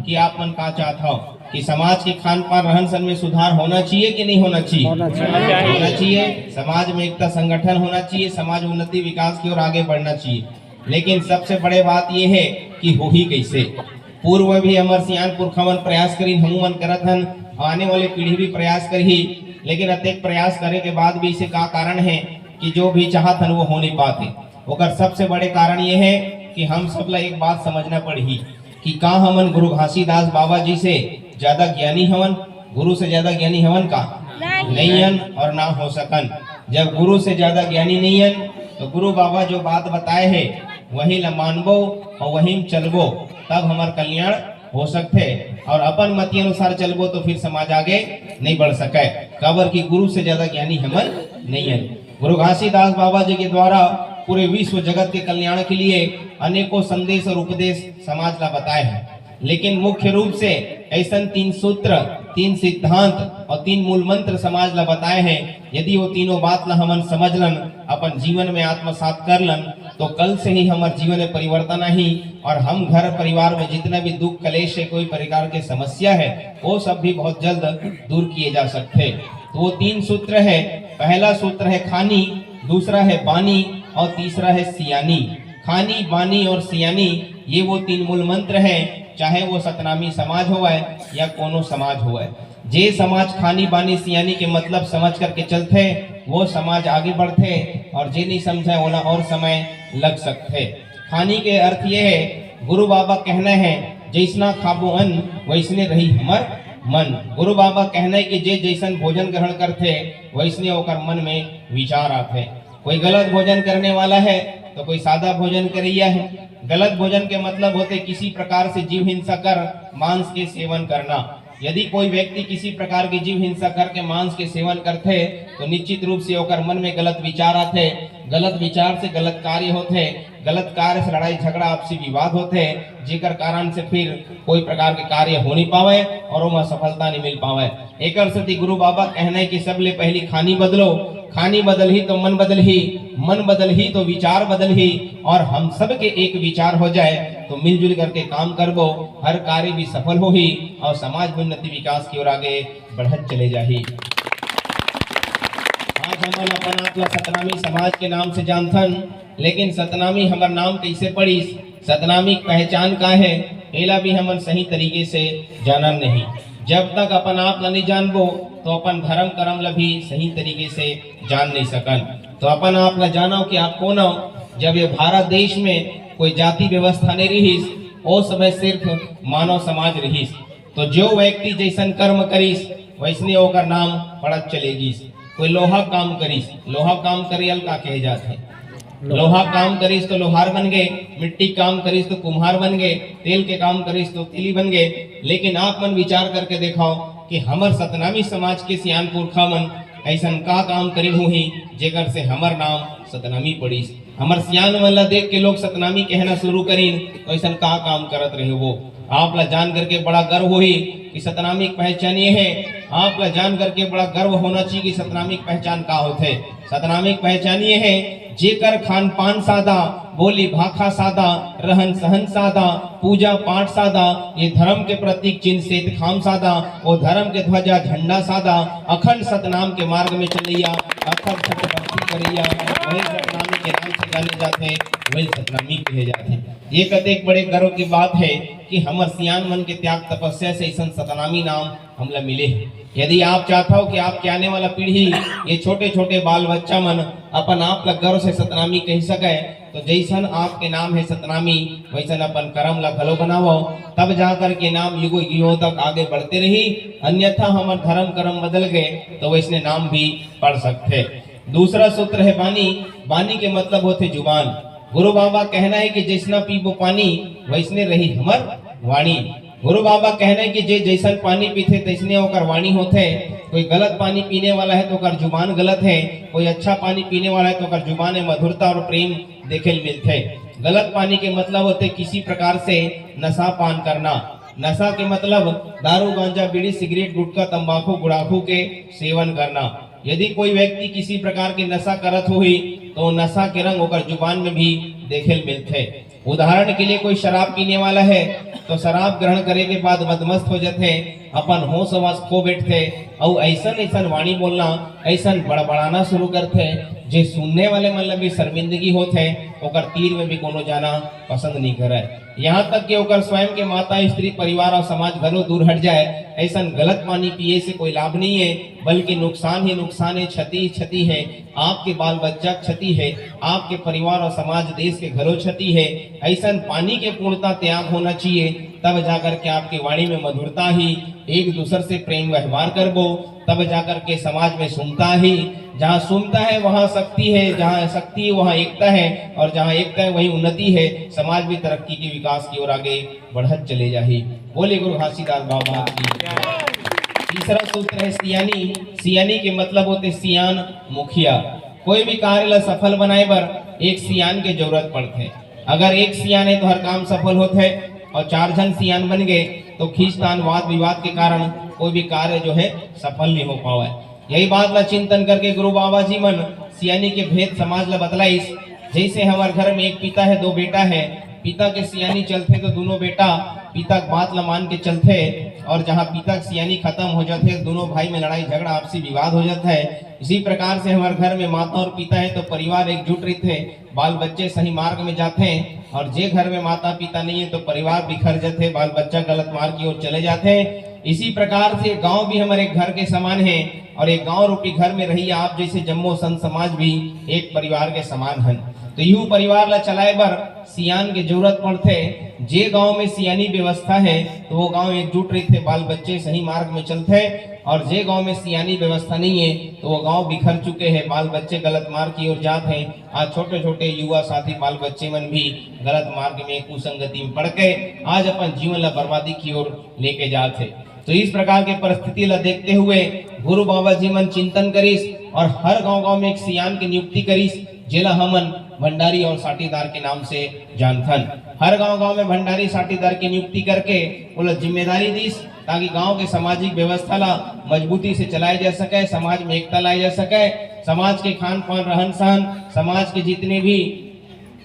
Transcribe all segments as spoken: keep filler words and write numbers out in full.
कि आप मन का चाहत हव कि समाज के खान पान, रहन सहन में सुधार होना चाहिए कि नहीं होना चाहिए? होना चाहिए। होना चाहिए। समाज में एकता, संगठन होना चाहिए, समाज उन्नति विकास की ओर आगे बढ़ना चाहिए। लेकिन सबसे बड़े बात ये है कि होही कैसे। पूर्व भी हमर सियान पुरखा मन प्रयास करिन, हमू मन करत हन, आने वाले पीढ़ी भी प्रयास करही। लेकिन अतेक प्रयास करे के बाद भी इसे का कारण है कि जो भी चाहत हन वो हो नहीं पाते? ओकर सबसे बड़े कारण ये है कि हम सब ला एक बात समझना पड़ही कि का हमन गुरु घासीदास बाबा जी से ज्यादा ज्ञानी हवन? गुरु से ज्यादा ज्ञानी हवन का? नहीं। नहीं हन और ना हो सकन। जब गुरु से ज्यादा ज्ञानी नहीं हन, तो गुरु बाबा जो बात बताए हैं, वही ला मानबो और वही में चलबो, तब हमर कल्याण हो सकथे। और अपन मति अनुसार चलबो, तो फिर समाज आगे नहीं बढ़ सके, काबर कि गुरु से ज्यादा ज्ञानी हमन नहीं हन। गुरु घासीदास बाबा जी के द्वारा पूरे विश्व जगत के कल्याण के लिए अनेकों संदेश और उपदेश समाज ला बताए हैं। लेकिन मुख्य रूप से ऐसन तीन सूत्र, तीन सिद्धांत और तीन मूल मंत्र समाज ला बताए हैं। यदि वो तीनों बात ला हमन समझ लन, अपन जीवन में आत्मसात कर लन, तो कल से ही हमर जीवन में परिवर्तन आही और हम घर परिवार में जितना भी दुख कलेश है, कोई प्रकार के समस्या है, वो सब भी बहुत जल्द दूर किए जा सकते। तो वो तीन सूत्र है। पहला सूत्र है खानी, दूसरा है बानी और तीसरा है सियानी। खानी, बानी और सियानी, ये वो तीन मूल मंत्र हैं, चाहे वो सतनामी समाज होवय या कोनो समाज होवय। जे समाज खानी, बानी, सियानी के मतलब समझ करके चलथे, वो समाज आगे बढ़थे, और जे नहीं समझे, ओला और समय लग सकथे। खानी के अर्थ ये है, गुरु बाबा कहना है, "जैसना खाबो अन्न, वैसने रही हमर मन।" गुरु बाबा कहना है कि जे जैसन भोजन ग्रहण करथे, वैसने ओकर मन में विचार आथे। कोई गलत भोजन करने वाला है, तो कोई सादा भोजन करैया है। गलत भोजन के मतलब होथे किसी प्रकार से जीव हिंसा कर मांस के सेवन करना। यदि कोई व्यक्ति किसी प्रकार के जीव हिंसा करके मांस के सेवन करथे, तो निश्चित रूप से ओकर मन में गलत विचार आथे। गलत विचार से गलत कार्य होथे, गलत कार्य से लड़ाई झगड़ा, आपसी विवाद होथे, जेकर कारण से फिर कोई प्रकार के कार्य हो नहीं पावे और ओमा सफलता नहीं मिल पावे। एकर सेती गुरु बाबा कहना है कि सबले पहली खानी बदलो, खानी बदलही तो मन बदलही, मन बदलही तो विचार बदलही, और हम सब के एक विचार हो जाए तो मिलजुल करके काम करबो, हर कार्य भी सफल होही और समाज में उन्नति विकास की ओर आगे बढ़त चले जाही। आज हमन अपन आप ला सतनामी समाज के नाम से जानथन, लेकिन सतनामी हमर नाम कैसे पड़िस, सतनामी के पहचान का है, एला भी हमन सही तरीके से जानन नहीं। जब तक अपन आप ला नहीं जानबो, तो अपन धर्म कर्म ला भी सही तरीके से जान नहीं सकन। तो अपन आप ला जानव कि आप कौन हो। जब ये भारत देश में कोई जाति व्यवस्था नहीं रहिस, ओ समय सिर्फ मानव समाज रहिस। तो जो व्यक्ति जैसन कर्म करिस, वैसने ओकर नाम पड़त चले गिस। कोई लोहा काम करिस, लोहा काम करे ल का कहे जाथे? लोहा काम करिस तो लोहार बन गए, मिट्टी काम करिस तो कुम्हार बन गए, तेल के काम करिस तो तेली बन गए। लेकिन आप मन विचार करके देखाओ कि हमर सतनामी समाज के सियान पुरखा मन ऐसन का काम करिन होही, जेकर से हमर नाम सतनामी पड़िस? हमर सियान मन ला देख के लोग सतनामी कहना शुरू करिन, तो ऐसन का काम करत रहे वो? आप ला जान करके बड़ा गर्व होही कि सतनामी के पहचान ये है। आप ला जान करके बड़ा गर्व होना चाहिए कि सतनामी के पहचान का होथे। सतनामी के पहचान ये है, जेकर खान पान सादा, बोली भाखा सादा, रहन सहन सादा, पूजा पाठ सादा, ये धर्म के प्रतीक चिन्ह श्वेत खाम सादा, वो धर्म के ध्वजा झंडा सादा, अखंड सतनाम के मार्ग में चलैया, अखंड सत्य भक्ति करैया, वही सतनामी के नाम से जाने जाथे, वही सतनामी कहे जाथे। ये कतेक बड़े गर्व की बात है कि हमर सियान मन के त्याग तपस्या से ऐसन सतनामी नाम हमला मिले हे। यदि आप चाहत हो कि आपके आने वाला पीढ़ी, ये छोटे-छोटे बाल बच्चा मन अपन आप ला गर्व से सतनामी कह सके, तो जैसन आपके नाम है सतनामी, वैसन अपन कर्म ला घलो बनावो, तब जा करके नाम युगों युगों तक आगे बढ़ते रही। अन्यथा हमर धर्म कर्म बदल गए, तो वैसने नाम भी पड़ सकथे। दूसरा सूत्र है बानी। बानी के मतलब होथे जुबान। गुरु बाबा कहना है कि जैसना पीबो पानी, वैसने रही हमर वाणी। गुरु बाबा कहना है कि जे जैसन पानी पीथे, तैसने ओकर वाणी होथे। कोई गलत पानी पीने वाला है, तो ओकर जुबान गलत है। कोई अच्छा पानी पीने वाला है, तो ओकर जुबान में मधुरता और प्रेम देखे ल मिलथे। गलत पानी के मतलब होथे किसी प्रकार से नशा पान करना। नशा के मतलब दारू, गांजा, बीड़ी, सिगरेट, गुटखा, तंबाकू, गुड़ाखू के सेवन करना। यदि कोई व्यक्ति किसी प्रकार के नशा करत होही, तो नशा के रंग ओकर जुबान में भी देखे ल मिलथे। उदाहरण के लिए, कोई शराब पीने वाला है तो शराब ग्रहण करे के बाद मदमस्त हो जाथे, अपन होश हवास खो बैठथे, अउ ऐसन ऐसन वाणी बोलना, ऐसन बड़बड़ाना शुरू करथे, जे सुनने वाले मन ला भी शर्मिंदगी होथे, ओकर तीर में भी कोनो जाना पसंद नहीं करे। यहाँ तक कि ओकर स्वयं के माता, स्त्री, परिवार और समाज घलो दूर हट जाए। ऐसन गलत पानी पिए से कोई लाभ नहीं है, बल्कि नुकसान ही नुकसान है, क्षति ही क्षति है। आपके बाल बच्चा के क्षति है, आपके परिवार और समाज, देश के घलो क्षति है। ऐसन पानी के पूर्णता त्याग होना चाहिए, तब जाकर के आपकी वाणी में मधुरता ही, एक दूसर से प्रेम व्यवहार करबो, तब जाकर के समाज में सुनता ही, जहाँ सुनता है वहाँ शक्ति है, जहाँ शक्ति है वहाँ एकता है, और जहाँ एकता है वहीं उन्नति है। समाज भी तरक्की के विकास की ओर आगे बढ़त चले जाही। बोले गुरु घासीदास बाबा की। तीसरा सूत्र है सियानी। सियानी के मतलब होते सियान, मुखिया। कोई भी कार्य ला सफल बनाए बर एक सियान के जरूरत पड़थे। अगर एक सियान है तो हर काम सफल होथे, और चार झन सियान बन गए तो खींचतान, वाद विवाद के कारण कोई भी कार्य जो है सफल नहीं हो पावे। यही बात ला चिंतन करके गुरु बाबा जी मन सियानी के भेद समाज ला बतलाइस। जैसे हमार घर में एक पिता है, दो बेटा है, पिता के सियानी चलथे तो दोनों बेटा पिता के बात ला मान के चलथे, और जहाँ पिता के सियानी खत्म हो जाथे, दोनों भाई में लड़ाई झगड़ा, आपसी विवाद हो जाता है। इसी प्रकार से हमारे घर में माता और पिता है तो परिवार एकजुट रहते, बाल बच्चे सही मार्ग में जाते हैं, और जे घर में माता पिता नहीं है तो परिवार बिखर जाते, बाल बच्चा गलत मार्ग की ओर चले जाते हैं। इसी प्रकार से गांव भी हमारे घर के समान है, और एक गांव रूपी घर में रहिए आप जैसे जम्मो संत समाज भी एक परिवार के समान है। तो यू परिवार ला चलाए बर सियान के जरूरत पड़थे। जे गांव में सियानी व्यवस्था है तो वो गांव एकजुट रहिथे, बाल बच्चे सही मार्ग में चलथे, और जे गांव में सियानी व्यवस्था नहीं है तो वो गांव बिखर चुके हैं, बाल बच्चे गलत मार्ग की ओर जात हैं। आज छोटे छोटे युवा साथी बाल बच्चे मन भी गलत मार्ग में, कुसंगति में पड़ के आज अपन जीवन ला बर्बादी की ओर लेके जात है। तो इस प्रकार के परिस्थिति ला देखते हुए गुरु बाबा जी मन चिंतन करिस और हर गांव गांव में एक सियान की नियुक्ति करिस, जेला हमन भंडारी और साटीदार के नाम से जानथन। हर गांव गांव में भंडारी साटीदार की नियुक्ति करके ओला जिम्मेदारी दीस, ताकि गांव के सामाजिक व्यवस्था ला मजबूती से चलाए जा सके, समाज में एकता लाए जा सके, समाज के खान पान, रहन सहन, समाज के जितने भी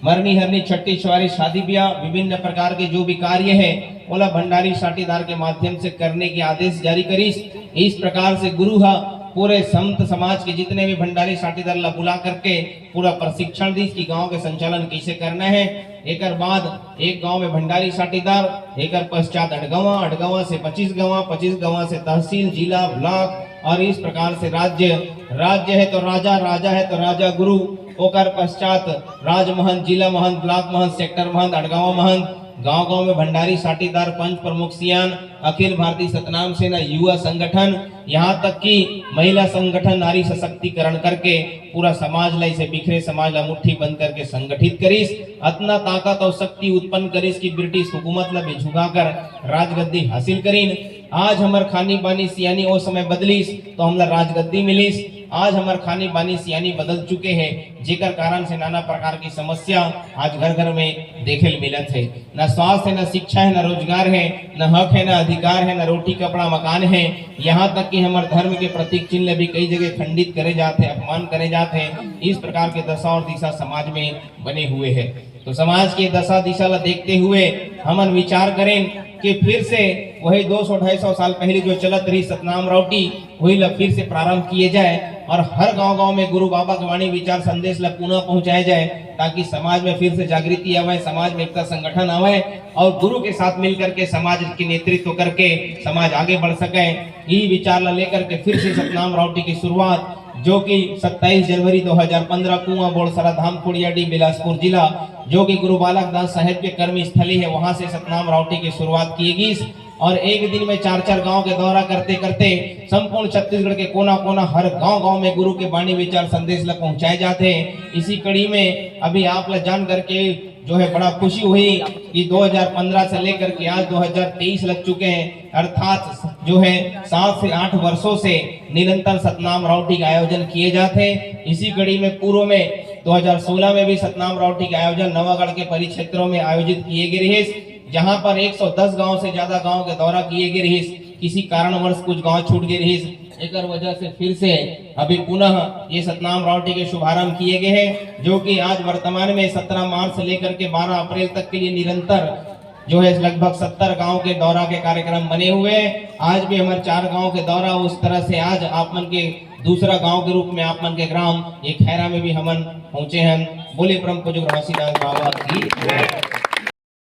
मरनी हरनी, छट्टी छुआरी, शादी ब्याह, विभिन्न प्रकार के जो भी कार्य है, ओला भंडारी साटीदार के माध्यम से करने के आदेश जारी करिस। इस प्रकार से गुरु हा पूरे संत समाज के जितने भी भंडारी साटीदार ला बुला करके पूरा प्रशिक्षण दीस कि गांव के संचालन कैसे करना है। एकर बाद एक गांव में भंडारी साटीदार, एकर पश्चात अठगवा, अठगवा से पच्चीस गवा, पच्चीस गवा से तहसील, जिला, ब्लॉक और इस प्रकार से राज्य। राज्य है तो राजा, राजा है तो राजा गुरु, ओकर पश्चात राज महंत, जिला महंत, ब्लॉक महंत, सेक्टर महंत, अठगवा महंत, गांव गांव में भंडारी साटीदार, पंच प्रमुख सियान, अखिल भारतीय सतनाम सेना, युवा संगठन, यहाँ तक कि महिला संगठन, नारी सशक्तिकरण करके पूरा समाज ला, इसे बिखरे समाज ला मुट्ठी बंद करके संगठित करिस। अतना ताकत और शक्ति उत्पन्न करिस कि ब्रिटिश हुकूमत ला भी झुका कर राजगद्दी हासिल करिन। आज हमर खानी बानी सियानी ओ समय बदलिस तो हमला राजगद्दी मिलिस। आज हमर खानी बानी सियानी बदल चुके हैं, जेकर कारण से नाना प्रकार की समस्या आज घर घर में देखे ल मिलत है। न स्वास्थ्य है, न शिक्षा है, न रोजगार है, न हक है, न अधिकार है, न रोटी कपड़ा मकान है। यहाँ तक कि हमर धर्म के प्रतीक चिन्ह भी कई जगह खंडित करे जात है, अपमान करे जात है। इस प्रकार के दशा और दिशा समाज में बने हुए है। तो समाज के दशा दिशा ला देखते हुए हमन विचार करें कि फिर से वही दो सौ ढाई सौ साल पहले जो चलत रही सतनाम रावटी, वही ला फिर से प्रारंभ किए जाए और हर गांव गांव में गुरु बाबा के वाणी विचार संदेश ला पुनः पहुंचाया जाए, ताकि समाज में फिर से जागृति आवे, समाज में एकता संगठन आवे और गुरु के साथ मिल करके समाज के नेतृत्व करके समाज आगे बढ़ सके। यही विचार ला लेकर के फिर से सतनाम रावटी की शुरुआत, जो कि सत्ताईस जनवरी दो हज़ार पन्द्रह, कुआं बोड़सरा धाम, कोड़ियाडीह, बिलासपुर जिला, जो कि गुरु बालक दास साहेब के कर्म स्थली है, वहां से सतनाम रावटी की शुरुआत की गई। और एक दिन में चार चार गांव के दौरा करते करते संपूर्ण छत्तीसगढ़ के कोना कोना, हर गांव गांव में गुरु के बाणी विचार संदेश ला पहुंचाए जाते हैं। इसी कड़ी में अभी आप ला जान करके जो है बड़ा खुशी हुई कि दो हज़ार पन्द्रह से लेकर के आज दो हज़ार तेईस लग चुके हैं, अर्थात जो है सात से आठ वर्षों से निरंतर सतनाम रावटी का आयोजन किए जाते हैं। इसी कड़ी में पूर्व में दो हज़ार सोलह में भी सतनाम रावटी का आयोजन नवागढ़ के परिक्षेत्रों में आयोजित किए गए रहे, जहां पर एक सौ दस गांव से ज्यादा गांव के दौरा किए गए रहे। किसी कारणवश कुछ गांव छूट गए रहे, एकर वजह से फिर से अभी पुनः ये सतनाम रावटी के शुभारंभ किए गए हैं, जो कि आज वर्तमान में सत्रह मार्च से लेकर के बारह अप्रैल तक के लिए निरंतर जो है लगभग सत्तर गांव के दौरा के कार्यक्रम बने हुए हैं। आज भी हमारे चार गांव के दौरा, उस तरह से आज आप मन के दूसरा गांव के रूप में आप मन के ग्राम ये खैरा में भी हमन पहुंचे हैं। बोले परम पूज्य गुरु घासीदास बाबा की जय।